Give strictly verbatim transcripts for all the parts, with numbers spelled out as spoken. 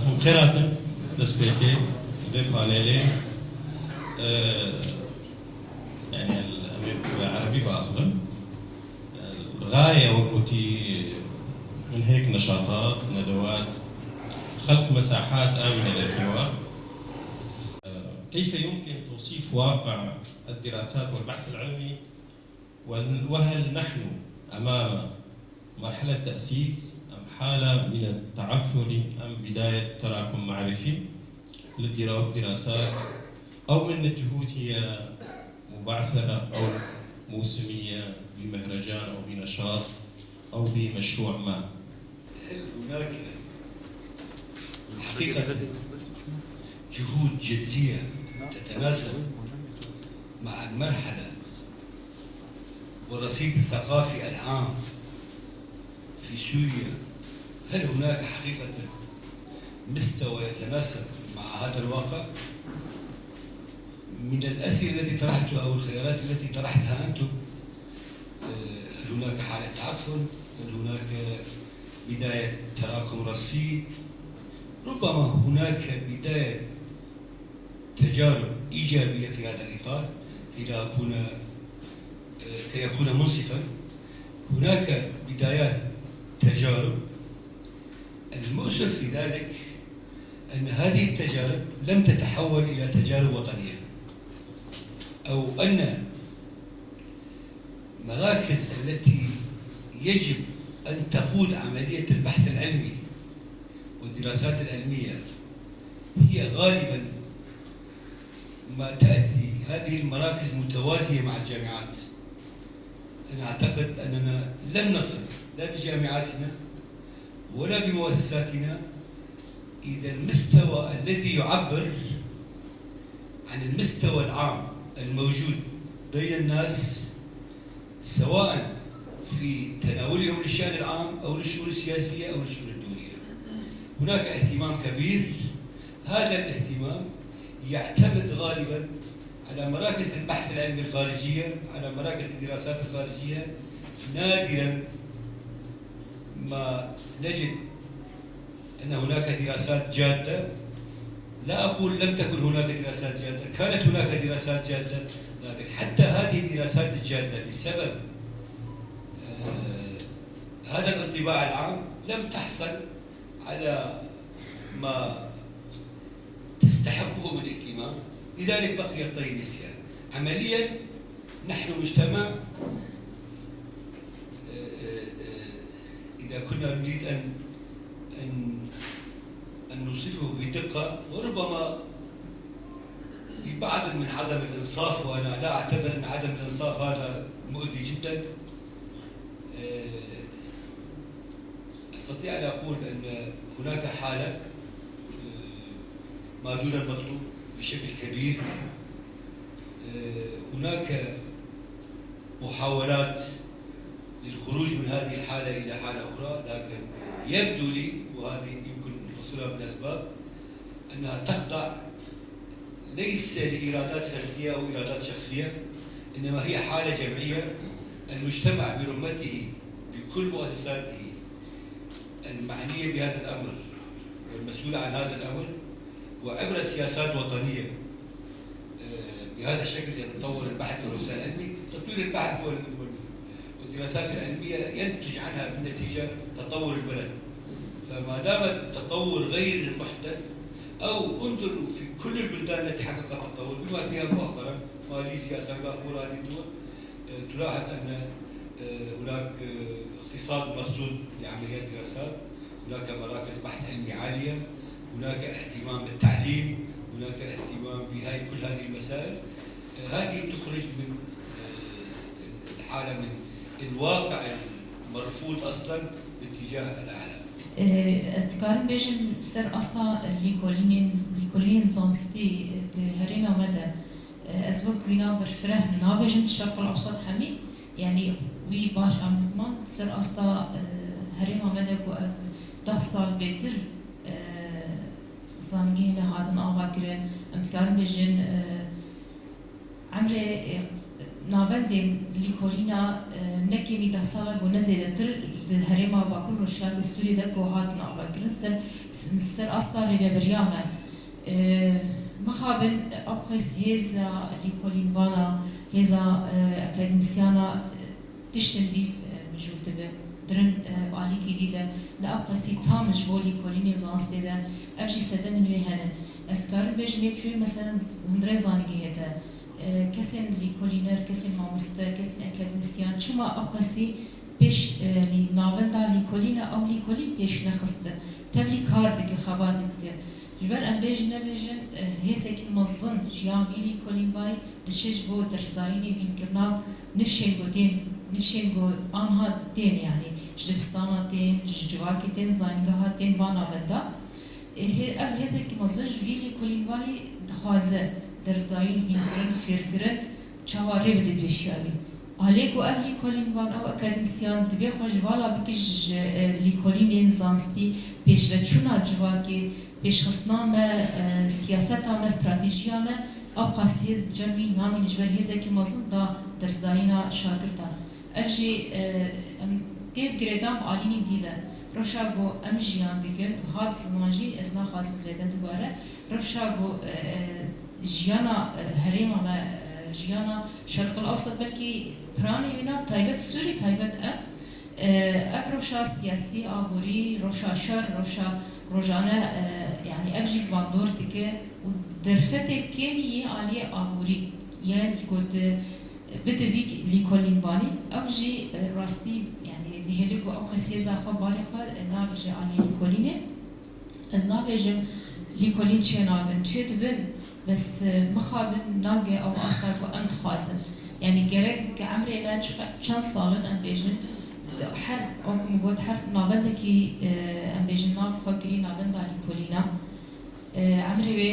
Hûn xêr hatin destpêkê vê panelê. E, yani, em ê bi erebî biaxivin. الغاية وقتي من هيك نشاطات، ندوات، خلق مساحات آمنة للحوار. كيف يمكن توصيف واقع الدراسات والبحث العلمي؟ وهل نحن أمام مرحلة تأسيس أم حالة من التعثر أم بداية تراكم معرفي للدراسات، أو أن الجهود هي مبعثرة أو موسمية بمهرجان أو بنشاط أو بمشروع ما؟ هل هناك حقيقة جهود جدية تتناسب مع المرحلة والرصيد الثقافي العام في سوريا؟ هل هناك حقيقة مستوى يتناسب مع هذا الواقع؟ من الأسئلة التي طرحتها أو الخيارات التي طرحتها أنتم، آه، هل هناك حالة تعفن؟ هل هناك بداية تراكم رصيد؟ ربما هناك بداية تجارب إيجابية في هذا الإطار، كي لا أكون، آه، كي أكون منصفا. هناك بدايات تجارب. المؤسف في ذلك أن هذه التجارب لم تتحول إلى تجارب وطنية، أو أن المراكز التي يجب أن تقود عملية البحث العلمي والدراسات العلمية هي غالبا ما تأتي هذه المراكز متوازية مع الجامعات. أنا أعتقد أننا لم نصل لا بجامعاتنا ولا بمؤسساتنا إلى المستوى الذي يعبر عن المستوى العام الموجود بين الناس، سواء في تناولهم للشأن العام أو للشؤون السياسية أو للشؤون الدولية. هناك اهتمام كبير، هذا الاهتمام يعتمد غالبا على مراكز البحث العلمي الخارجية، على مراكز الدراسات الخارجية. نادرا ما نجد أن هناك دراسات جادة. لا أقول لم تكن هناك دراسات جادة، كانت هناك دراسات جادة، لكن حتى هذه الدراسات الجادة بسبب، آه، هذا الانطباع العام لم تحصل على ما تستحقه من اهتمام، لذلك بقيت طي النسيان. عمليا نحن مجتمع، آه، آه، آه، إذا كنا نريد أن، أن، أن نوصفه بدقة، وربما في بعض من عدم الإنصاف، وأنا لا أعتبر أن عدم الإنصاف هذا مؤذي جدا، آه، أستطيع أن أقول أن هناك حالة، آه، ما دون المطلوب بشكل كبير. آه، هناك محاولات للخروج من هذه الحالة إلى حالة أخرى، لكن يبدو لي، وهذه يمكن نفسرها بالأسباب، أنها تخضع ليس لإرادات فردية أو إرادات شخصية، إنما هي حالة جمعية. المجتمع برمته بكل مؤسساته المعنية بهذا الأمر والمسؤولة عن هذا الأمر، وعبر سياسات وطنية، آه، بهذا الشكل يتطور البحث والوسائل العلمي. تطوير البحث وال-، وال-، والدراسات العلمية ينتج عنها بالنتيجة تطور البلد. فما دام التطور غير محدث، أو انظروا في كل البلدان التي حققت تطور بما فيها مؤخرا ماليزيا، سنغافورة، هذه الدول، آه، تلاحظ أن، آه، هناك، آه، اقتصاد مرصود لعمليات دراسات، هناك مراكز بحث علمي عالية، هناك اهتمام بالتعليم، هناك اهتمام بهاي، كل هذه المسائل. آه، هذه تخرج من، آه، الحالة من الواقع المرفوض أصلا باتجاه الأعلى. Ez dikarim bêjim ser asta lîkolînên, lîkolînên zanistî di herêma me de, ez wek wîna berfireh nabêjim di Şerqul Ewsat hemî, yanî wî baş anî ziman, ser asta, e, herêma me de ku ev deh sal bêtir, e, zanîngehê me hatin avakirin, em dikarin bêjin, e, emrê, e, navendên lîkolîna, e, ne kêmî deh sal e ku ne zêdetir, Di herêma Bakur Rojhilatê Sûriyê de ku hatin avakirin ser, ser asta rêveberiya me. E, mixabin ew qas hêza lîkolînvana, hêza, e, akademîsyana, e, tiştin dî, e, mijûl dibe. Dirin, e, alîkî dî de li ew qasî tam ji bo lîkolînê û zanistê de ev jî sedemên wê hene. Ez karim bêjim yek jûyê meselen hundirê zanîngehê de, e, kesên lîkolîner, kesên mamoste, kesên akademîsyan çima ew qasî pêş, e, lî-, navenda lîkolîna ew lîkolîn pêş nexistibin. Tevlî kar dike, xebatê dike. Ji ber em bêjin nebêjin, e, hêzekî mezin ji ya vî lîkolînvanî diçe ji bo dersdayînê û hînkirina nifşên ku tên, nifşên ku anha tên, yanî ji dibistana tên, ji civakê tên, zanîngeha tên va navenda. E, hê-, ev hêzekî mezin ji vî lîkolînvanî dixwaze dersdayîn, hînkirin, fêrkirin çawa rê bide pêşiya wî. Alê ku ev lîkolînvan, ew akademîsyan divê xwe ji vala bike ji, e, lîkolînên zanistî, pêşveçûna civakê, pêşxistina me, e, siyaseta me, stratejiya me, ew qas hêz cem wî namîne ji ber hêzekî mezin da dersdayîna şagirtan. Ev jî, e, em têv girêdan bi alînên dî ve. Rewşa ku em jiyan dikin, hat ziman jî ez naxwazim zêde dubare. Rewşa ku, e, e, jiyana, e, herêma me, e, jiyana Şerqil Ewsat belkî piranê wî na bi taybet Sûrî, taybet em, e, ev rewşa siyasî, aborî, rewşa şer, rewşa rojane, e, yanî ev jî bandor dike û derfetê kêmî yê aliyê aborî ye ku di bide vî lîkolînvanî, ew jî, e, rastî, yanî dihêle ku ew qas hêza xwe, barê xwe, e, navêje aliyê lîkolînê. Ez nabêjim lîkolîn çênabin, çêdibin, bes, e, mixabin nage ew asta ku em dixwazin. Yanî gerek emrê me çiqa-, çend sal in, em bêjin, her, wek min got, her navendekî, e, em bêjin, nav xwe kirî navenda lîkolîna. E, emrê wê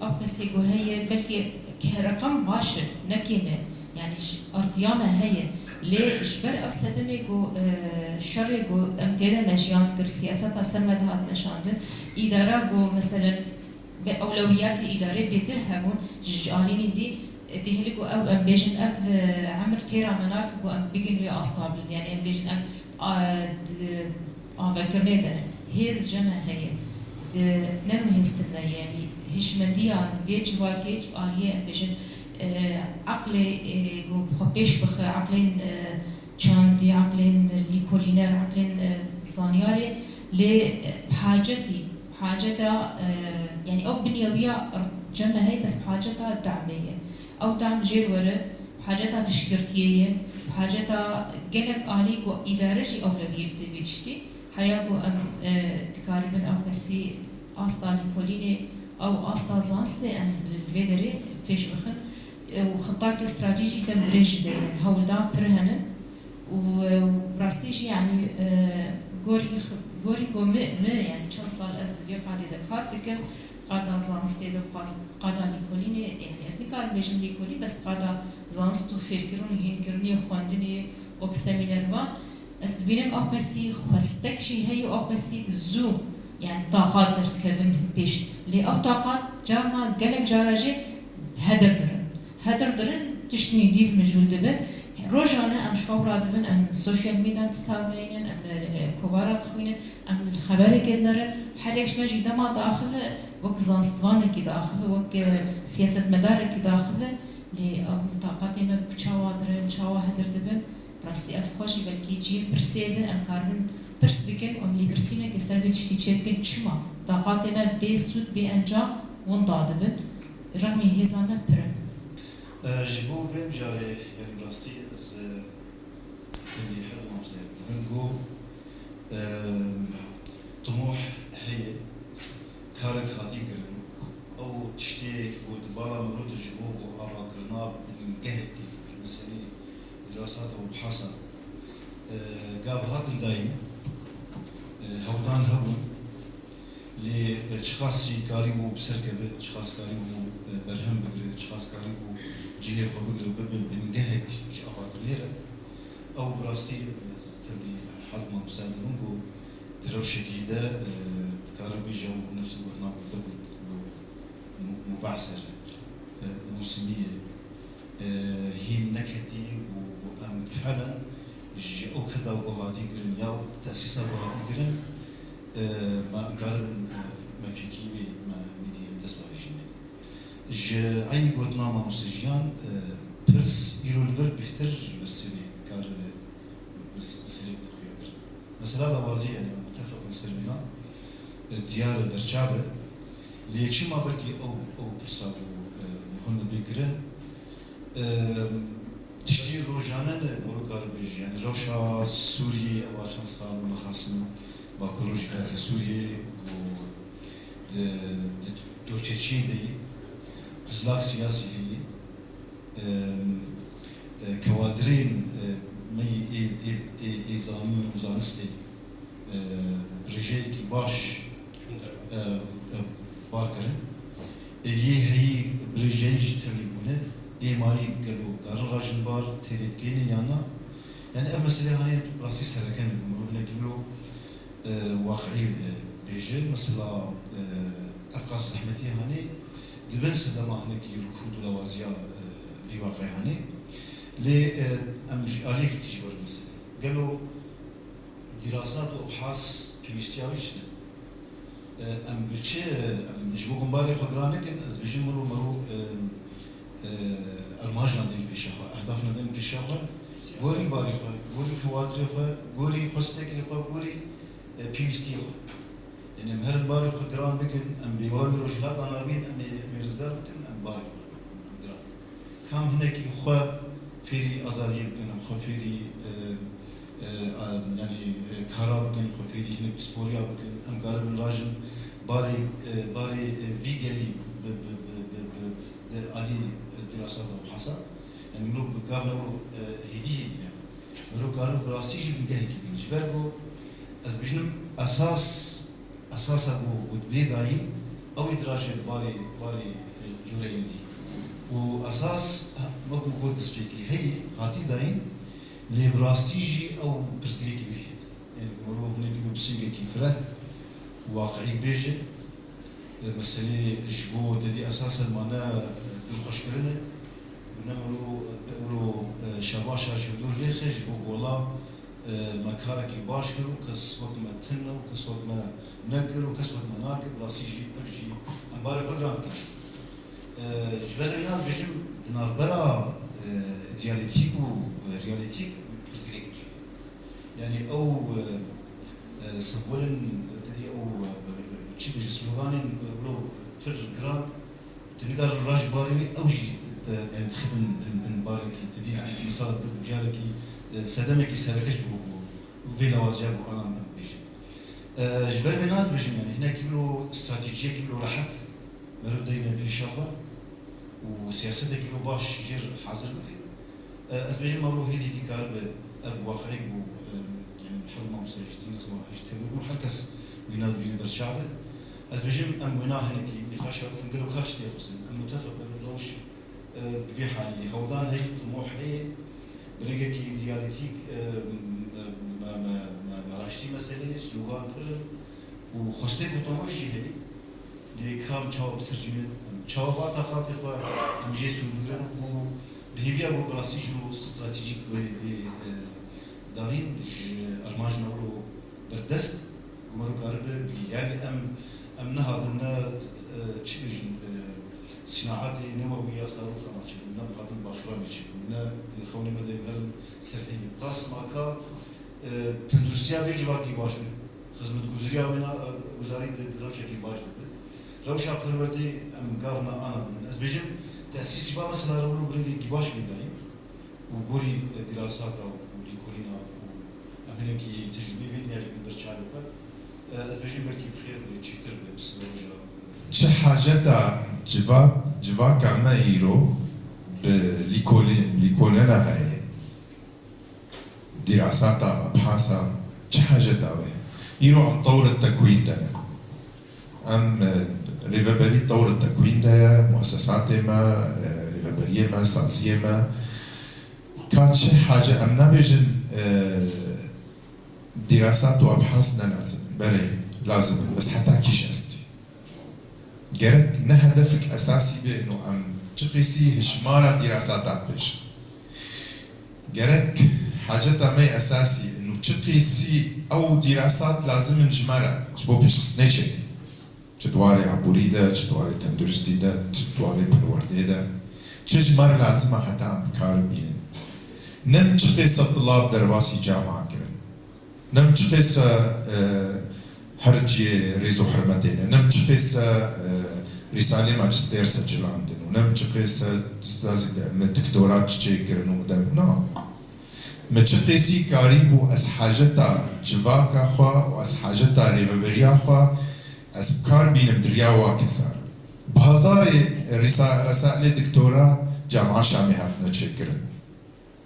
ew kesê ku heye, belkî ke reqem baş e, ne kêm e. Yanî ji ardiya me heye. Lê ji ber ew sedemê ku, e, şerê ku em tê de me jiyan dikir, siyaseta ser me dihat meşandin, îdara ku meselen bi ewlewiyatê îdarê bêtir hebûn, ji alînî dî, e, dihêlî ku ew, em bêjin, ev, e, emir têra me nake ku em bigin wê asta bilind. Yanî em bêjin em, a, di, Avekirinê de hêz ji me heye. Di, ne nû hêz tune ye, yanî hişmendiya vê civakê aliyê, em bêjin, e, eqlê, e, ku bi xwe pêş bixe, eqlên, e, çandî, eqlên lîkolîner, eqlên, e, zanyarê, lê, e, bi hacetî, haceta, e, yanî ew binyawiya cem me heye, bes bi haceta demê ye. Ew dem jêr were, haceta piştgirtiyê ye, haceta gelek alî ku îdare jî ewlewiyê bide vê tiştî. Heya ku em, e, dikaribin ew kesî asta lîkolînê, ew asta zanistê em li vê derê pêş bixin, e, û xitayeke stratejîk em dirêj de ye. Hewldan pir hene û, e, û rastî jî, yanî, e, gorî x-, gorî ku mi, mi, yanî çend sal ez di vê qadê de kar dikim, qada zanistê de, qas-, qada lîkolînê, yanî ez nikarim bêjim lîkolîn, bes qada zanist û fêrkirin û hînkirinê û xwendinê wek semînervan, ez dibînim ew kesî xwestek jî heye û ew kesî di zû, yanî taqat derdikevin pêş. Lê ew taqat carna gelek cara jî hedir dirin. Hedir dirin, tiştî dîv mijûl dibin. Rojane em ji xew radibin, em sosyal medya distawînin, em, e, kovara dixwînin, em li xeberê kêdinerin. Her yek ji me jî dema diaxive, wek zanistvanekî diaxive, wek, e, siyasetmedarekî diaxive. Lê ew taqatê me bi çawa dirin, çawa hedir dibin, rastî ev xwe jî belkî cihê pirsê be, em karibin pirs bikin û em lêpirsîneke ser vê tiştî çêbikin, çima taqatê me bê sûd, bê encam winda dibin, rexmê hêza me pir in. E, ji bo vê mijarê, yanî rastî ez, e, tevlî her wiha ser dibim ku, e, timoh heye, karek hatî kirin. Ew tiştê ku di bala mirov de ji bo ku avakirina bingehekî ji meselê dirasata û bihasa, e, gav hatin dayîn, e, hewldan hebûn. Lê, e, çiqas jî karîbû bi ser keve, çiqas karîbû, e, berhem bigire, çiqas karîbû cihê xwe bigire û bibe bingehek ji avakirinê re, ew bi rastî, e, tevlî her wiha ser dibim ku di rewşekî de, e, dikare bêje ew nefs û bernamek de bû, bû mu-, mubasere, e, mûsimî ye, e, hîn neketî û, û em felen Ji ew keda ku hatî kirin ya tesîsa ku hatî kirin, e, me em karibin, e, me fîkî wê me êdî em dest parêjîne. Ji eynî gotina mamoste Jiyan, e, pirs îro li vir bêhtir ji meselê kar, e, mes-, meselê bi xuya kir. Mesela lawazî, yani em mutefeq in ser vîna, e, diyar e, berçav e. Lê çima belkî ew, ew pirsa bû, e, hûn nebê kirin? Em, tiştî rojane ne, moro karibêjî, yani rewşa Sûriyê, ev çend sal min xasin Bakur Rojhilatê Sûriyê, ku di, di dorpêçiyê de yî, qizlak siyasî heye, em, e, kewadirên, e, me yê ê, ê, ê, ê zanîn û zanistê e, rêjeyekî baş, e, e, bar kirin. Ê yê heyî bi rêjeyî jî tevlî bûne. Ê mayî gelo karin rajin bar, têrê dikeyne yan na? Yani ev meselê hanê rastî sereke ne, mirov hinekî wilo, e, waqiî, e, bêje. Mesela, e, ev qas zehmetiyê hanê di bin sedema hinekî rikûd û lawaziya, e, vî waqiî hanê. Lê, e, em ji aliyekî tî ji ber meselê. Gelo Dîrasat û ebhas pêwîstiya wî çi ne? E, em bi çi, em ji bo ku em barê xwe giran nekin, ez bêjim miro miro, e, e, armancna dên pêşa xwe, ehdafna dên pêşa xwe, gorî barê xwe, gorî kewadirê xwe, gorî xwestekê xwe, gorî, e, pêwîstiyê xwe. Yani em herin barê xwe giran bikin, em bêwelemî Rojhilata Navîn, em ê, em ê rizgar bikin, em barê xwe em giran bikin. Kam hinekî xwe fêrî azadiyê bikin, em xwe fêrî, e, e, a, yani, e, kara bikin, xwe fêrî hinek pisporiya bikin, em karibin rajin barê, e, barê, e, vî gelî bi, bi, bi, bi, bi, di alî, e, dîrasat û hesa. Yani mirov bi gavna û, e, hêdî hêdî ne. Mirov karin bi rastî jî bingehekî bînin. Ji ber ku ez bînim esas, esasa ku, ku dibê dayîn, ew ê diraje barê, barê, e, cûreyên dî. Û esas, wekî ku destpêkê heye, hatî dayîn, lê bi rastî jî ew pirsgirêkî wê heye. Ên ku mirov hinekî bi pisingekî fireh, waqiî bêje, e, meselê ji bo dedî esasen ma ne, e, dilxweşkirin e, ne mirov, e, wilo, e, şebaşa ji hevdûr lêxe ji bo gola, e, me karekî baş kir û kes wek me tune û kes wek me nekir û kes wek me nake, bi rastî jî ev jî em barê xwe giran dikin. E, ji ber vê nas bêjim di navbera, e, diyalektik û, e, realîtik pirsgirêk jî. Yani ew, e, e, sembolên, te dî ew, e, çi bêjî, sloganên, e, wilo pir giran, tu nikarin raj barê wî, ew jî te, yani dixî bin, bin, bin barekî, te dî mesela bi carekî, e, sedemekî sereke ji bo, bo vê lawaziya ku ana em bêjin. E, ji ber vê nas bêjim, yani hinekî wilo stratejiyekî wilo rehet, meriv deyne pêşa xwe û siyasetekî wilo baş jêr hazir bike. E, ez bêjim, mevro hêdî dî karibe ev waqiî bû, e, yani her mamoste ji dîn ziman, ji tevlî bû, her kes wîna dibîne berçav e. Ez bêjim, em wêna hinekî nîqaşa bikin, gelo kar çi tê xwestin? Em mutefeq in, rewş, e, bi vî halî hewldan heye, timoh heye, bi rengekî diyalektik, e, me, me, me, me raştî meseleyê, slogan pir in û xwestek û timoh jî heye. Lê kam çawa bitircînin, em çawa va taqatê xwe, em jê sûdûrin û bi hêviya ku bi rastî jî stratejîk bi, bi, e, danîn ji armancna wilo berdest, ku mero karibe bigihî. Yani em, em nehatin ne, e, çi bêjin, e, sînaetê newewî ya saroxa me çêbû, ne hatin baxîranê çêbû, ne di xewnê me de herin ser hêvî. Qas ma ka, e, tenduristiya vê civakî baş be. Xizmetguzariya wê na, e, guzarî di, di rewşekî baş de be. Rewşa perwerdê em gavna ana bidin. Ez bêjim, tesîs ji va mesela re wilo bi rengekî baş bê dayîn û gorî, e, dîrasata û lîkolîna û em hinekî tecrûbeyê vê dinya jî bin ber çavê xwe. E, ez bêjim belkî bi xêr be, çêtir be, bi siberoja. Çi haceta civa-, civaka me îro bi lîkolî-, lîkolîna heye? Dîrasata, ebhasa, çi haceta wê? Îro em tewr tekwîn de ne. Em, e, rêveberî tewr tekwîn de ye, muessesatê me, e, rêveberiyê me, saziyê me. Ka çi hace-, em nabêjin, e, dîrasat û ebhas ne lazim in. Belê, lazim in. Bes heta kî ji estî? Gerek ne hedefek esasî be, no em çi qîsî hişmara dîrasata bêjin. Gerek Haceta me esasî û çi qîsî ew dîrasat lazim in ji me re, ji bo pêşxistinê çêkin. Çi di warê aborî de, çi di warê tenduristî de, çi di warê perwerdê de, çi ji me re lazim e heta em bi kar bînin. Ne em çi qîse tilab derbasî cama kirin. Ne em çi qîse, e, her cihê rêz û hurmetê ne. Ne em çi qîse, e, rîsalê majistêr secilandin û ne em çi qîse ustazî de, me doktora çi çêkirin û de, na. Me çi qîsî karîbû ez haceta civaka xwe û ez haceta rêveberiya xwe ez bi kar bînim di riya wa kesa re. Bi hezarê rîsa-, resailê doktora Camia Şamê hatine çêkirin.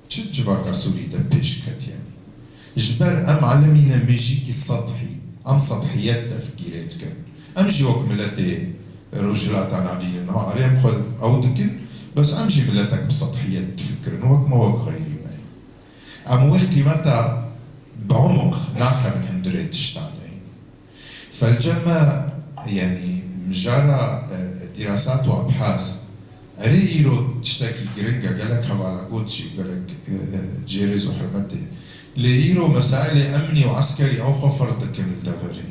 Çi civaka Sûrî de pêş ketiye? Ji ber em alemî ne mêjîkî sethî, em sethiyet tefkîrê dikin. Em jî wek miletê Rojhilata Navîn in, ha, erê em xwe ew dikin, bes em jî miletek bi sethiyet difikirin, wek me wek xeyrî me. Em wê qîmeta bi umuq nakevin hundirê tişta de. Felce me, yanî mijara, e, dîrasat û abhas, erê îro tiştekî giring e, gelek hevala got jî, gelek, e, e, cihê rêz û hurmetê. Lê îro mesailê emnî û eskerî ew xwe ferq dikin li deverê.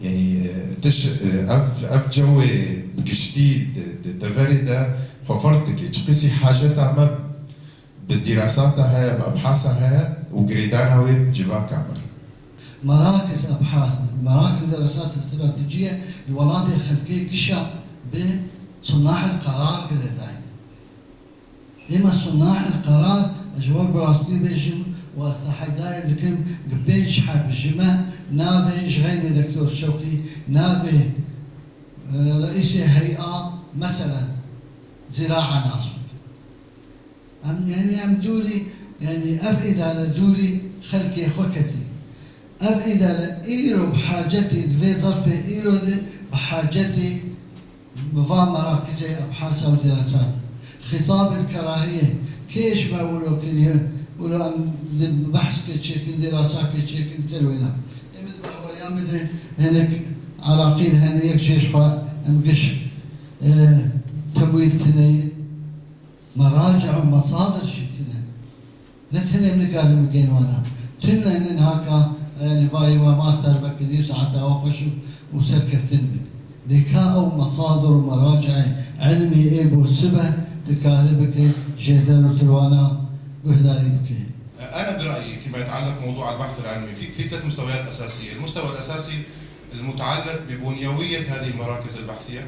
Yanî, e, tiş, e, ev, ev cewê bi giştî di, di deverê de xwe ferq dike. Çi qîsî haceta me bi dîrasata heye, bi ebhasa heye û girêdana wê bi civaka me. Merakiz ebhas, merakiz dîrasat stratejiye li welatê xelkê gişa bi sunahil qerar girêdayî. Êma sunahil qerar, ez ji we bi rastî bêjim û ez tehedayê dikim, gi pênc heb ji me nabê ji xeynê Doktor Şewqî, nabê, e, reîsê hey'a, meselen, zîraa nas bike. Em, yanî em dûrî, yanî ev îdare dûrî xelkê xwe ketî. Ev îdare îro bi hacetî, di vê zerfê îro de bi hacetî bi va merakizê ebhasa û dîrasat. Xîtab el kerahiyê, kê ji me wilo kiriye, wilo em li behskê çêkin, dîrasakê çêkin, ser wêna. Ê min di bahweriya min de hinek Iraqî hene, yek jê ji xwe em giş, e, temwîl tine ye. Meraci û mesadir jî tune. Ne tenê em nikarin bigihên wana. Tune ne niha ka, yanî vayê we master vekirî û saeta we xweş û, û serkeftin be. Lê ka ew mesadir û meracê ilmî ê bo sibe, tu karî bike, jêder û tu li wana guhdarî bike. أنا برأيي فيما يتعلق بموضوع البحث العلمي، في، في ثلاث مستويات أساسية. المستوى الأساسي المتعلق ببنيوية هذه المراكز البحثية،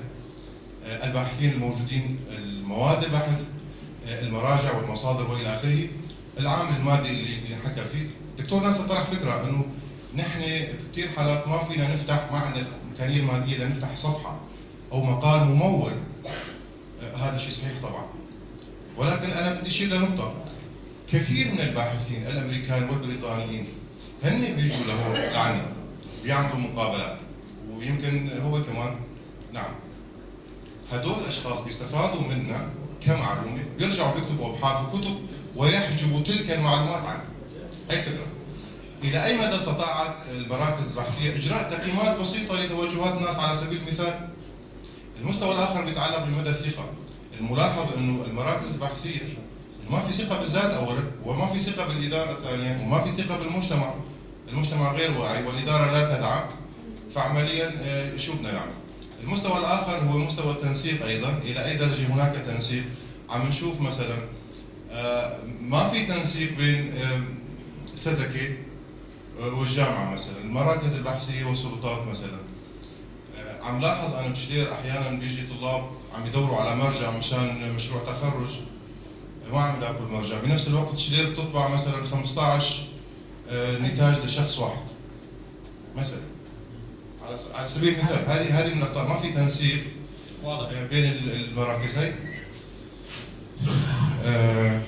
آه، الباحثين الموجودين، المواد البحث، آه، المراجع والمصادر وإلى آخره، العامل المادي اللي، اللي حكى فيه. دكتور ناصر طرح فكرة إنه نحن في كتير حالات ما فينا نفتح، ما عندنا الإمكانية المادية لنفتح صفحة أو مقال ممول. آه، هذا شيء صحيح طبعًا. ولكن أنا بدي أشير لنقطة. كثير من الباحثين الأمريكان والبريطانيين هن بيجوا لهون لعنا، بيعملوا مقابلات، ويمكن هو كمان، نعم. هدول الأشخاص بيستفادوا منا كمعلومة، بيرجعوا بيكتبوا أبحاث وكتب ويحجبوا تلك المعلومات عنا. هاي الفكرة. إلى أي مدى استطاعت المراكز البحثية إجراء تقييمات بسيطة لتوجهات الناس؟ على سبيل المثال، المستوى الآخر بيتعلق بمدى الثقة. الملاحظ إنه المراكز البحثية ما في ثقة بالذات أولًا، وما في ثقة بالإدارة ثانيًا، وما في ثقة بالمجتمع. المجتمع غير واعي والإدارة لا تدعم. فعمليًا، آه، شو بدنا نعمل؟ المستوى الآخر هو مستوى التنسيق أيضًا. إلى أي درجة هناك تنسيق؟ عم نشوف مثلًا، آه، ما في تنسيق بين، آه، سزكي، آه، والجامعة مثلًا، المراكز البحثية والسلطات مثلًا. آه، عم لاحظ أنا بشلير أحيانًا بيجي طلاب عم يدوروا على مرجع مشان مشروع تخرج، ما عم يلاقوا المرجع. بنفس الوقت شلير بتطبع مثلًا خمستعش، آه، نتاج لشخص واحد. مثلًا. على س-، على سبيل المثال، هذه، هذه من الأخطاء، ما في تنسيق، واضح. آه، بين ال-، المراكز هاي. آه،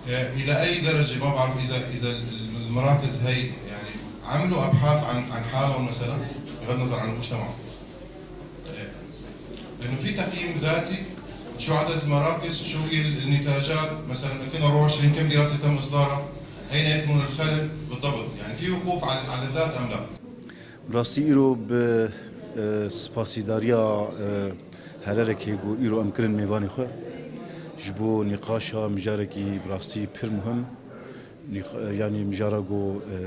آه، إلى أي درجة ما بعرف إذا، إذا ال-، المراكز هاي يعني عملوا أبحاث عن، عن حالهم مثلًا، بغض النظر عن المجتمع. آه، إنه في تقييم ذاتي، شو عدد المراكز، شو هي النتاجات، مثلًا ألفين وأربعة وعشرين كم دراسة تم إصدارها، أين يكمن الخلل بالضبط، يعني في وقوف على، على الذات أم لا؟ Bi rastî îro bi, e, spasîdariya, e, Hererekê ku îro em kirin mêvanê xwe. Ji bo nîqaşa mijarekî bi rastî pir muhim, nîq-, yanî mijara ku, e,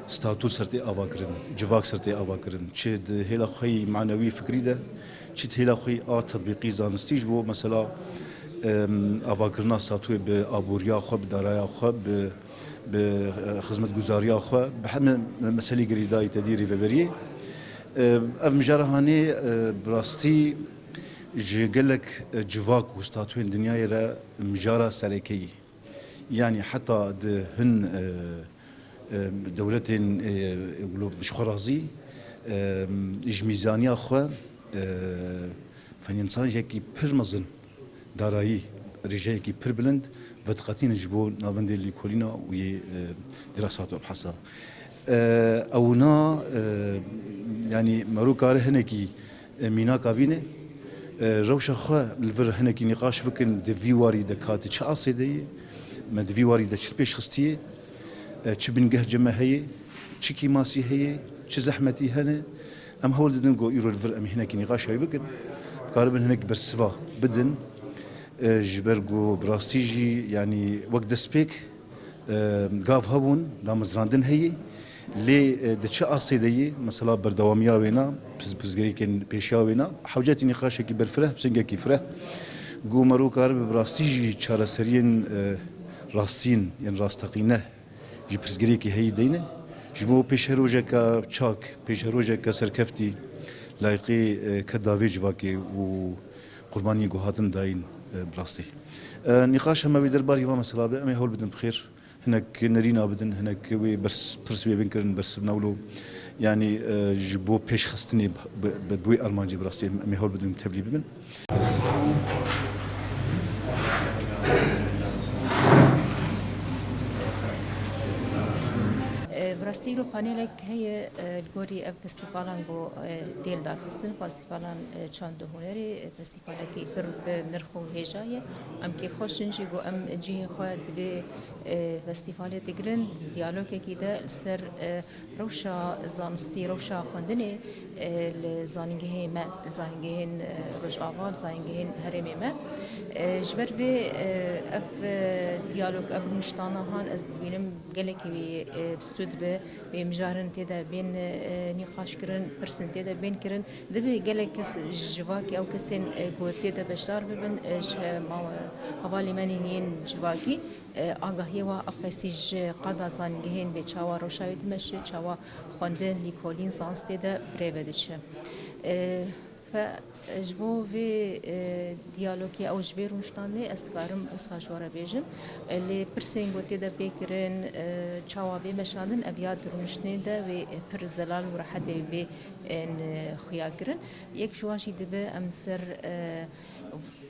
statû ser tê avakirin, civak ser tê avakirin, çi di hêla xwe yî manewî fikrî de, çi di hêla xwe yî a tetbîqî zanistî ji bo mesela, em, avakirina statûyê bi aboriya xwe, bi daraya xwe, bi, bi, e, xizmetguzariya xwe, bi heme meselê girêdayî te dî rêveberiyê. E, ev mijara hanê, e, bi rastî ji gelek, e, civak û statûyên dinyayê re mijara sereke yî. Yanî heta di hin, e, e, dewletên, e, wilo ji xwe razî, e, ji mîzaniya xwe, e, finansajekî pir mezin, darayî, rêjeyekî pir bilind vediqetînin ji bo navendê lêkolîna û yê, e, dirasat û ebhasa. E, ewna, e, yanî mero kare hinekî e, mînaka bîne. E, rewşa xwe li vir hinekî nîqaş bikin, di vî warî de ka di çi asê de ye, me di vî warî de çi pêşxistiye, e, çi bingeh ceme heye, çi kêmasî heye, çi zehmetî hene. Em hewl didin ku îro li vir em hinekî nîqaşa wî bikin. Dikaribin hinek bersiva bidin. E, ji ber ku bi rastî jî, yanî wek destpêk, e, gav hebûn, damezrandin heye, lê, e, di çi asê de ye, mesela berdewamiya wêna, piz-, pirsgirêkên pêşiya wêna, hewcetî nîqaşekî berfireh, pisingekî fireh, ku mero karibe bi rastî jî çareseriyên, e, rastîn, yên rasteqîne ji pirsgirêkê heyî deyne, ji bo pêşerojeke çak, pêşerojeke serkeftî, layqê, e, keda vê civakê û qurbaniyê ku hatin dayîn, e, bi rastî. E, nîqaş heme wê derbarî va mesela be, em ê hewl bidin bi xêr. Hinek nerîna bidin, hinek wê bers-, pirs wê bin kirin, bersivna wilo. Yanî, e, ji bo pêşxistinê bi, bi, bi wê armancê bi rastî em ê hewl bidin tevlî bibin. E, bi rastî îro panelek heye, e, li gorî ev festîvalan ku, e, tê li dar xistin, festîvalan, e, çand û hunerê, e, festîvalekî pir bi nirx û hêja ye. Em kêfxweş in jî ku em cihê xwe di vê, e, festîvalê digirin, diyalogekî de li ser, e, rewşa zanistî, rewşa xwendinê, e, li zanîngehê me, li zanîngehên, e, Rojava, li zanîngehên herêmê me. E, ji ber vê, e, ev, e, diyalog, ev rûniştana han ez dibînim gelekî wî, e, bi sûd bi, wê mijarin tê de bên, e, nîqaş kirin, pirsên tê de bên kirin. Dibe gelek kes ji civakî ew kesên, e, ku tê de beşdar bibin, e, ji, e, ma-, hevalê me yên civakî, e, agahiyê wa aqesî ji qada zanîngehên bê çawa rewşa wê dimeşe, çawa xwendin, lîkolîn, zanistê de birêve diçe. E, Fe, ji bo vê, e, diyalogê ew ji vê rûniştandinê ez dikarim wisa ji we re bêjim. E, lê pirsên ku tê de pê kirin, e, çawa bê meşandin, ev ya di rûniştinê de wê, e, pir zelal û rehetê wê bê, e, n-, xuya kirin. Yek ji wan jî dibe em li ser, e,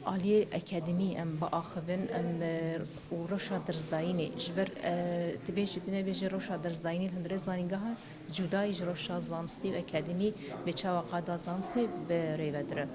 aliyê akademî em biaxivin, em, e, û rewşa dersdayînê ji ber, e, dibêjî tu nebêjî rewşa dersdayînê li hundirê zanîngehan cuda ye ji rewşa zanistî û akademî, bê çawa qada zanistê bi rêve dire.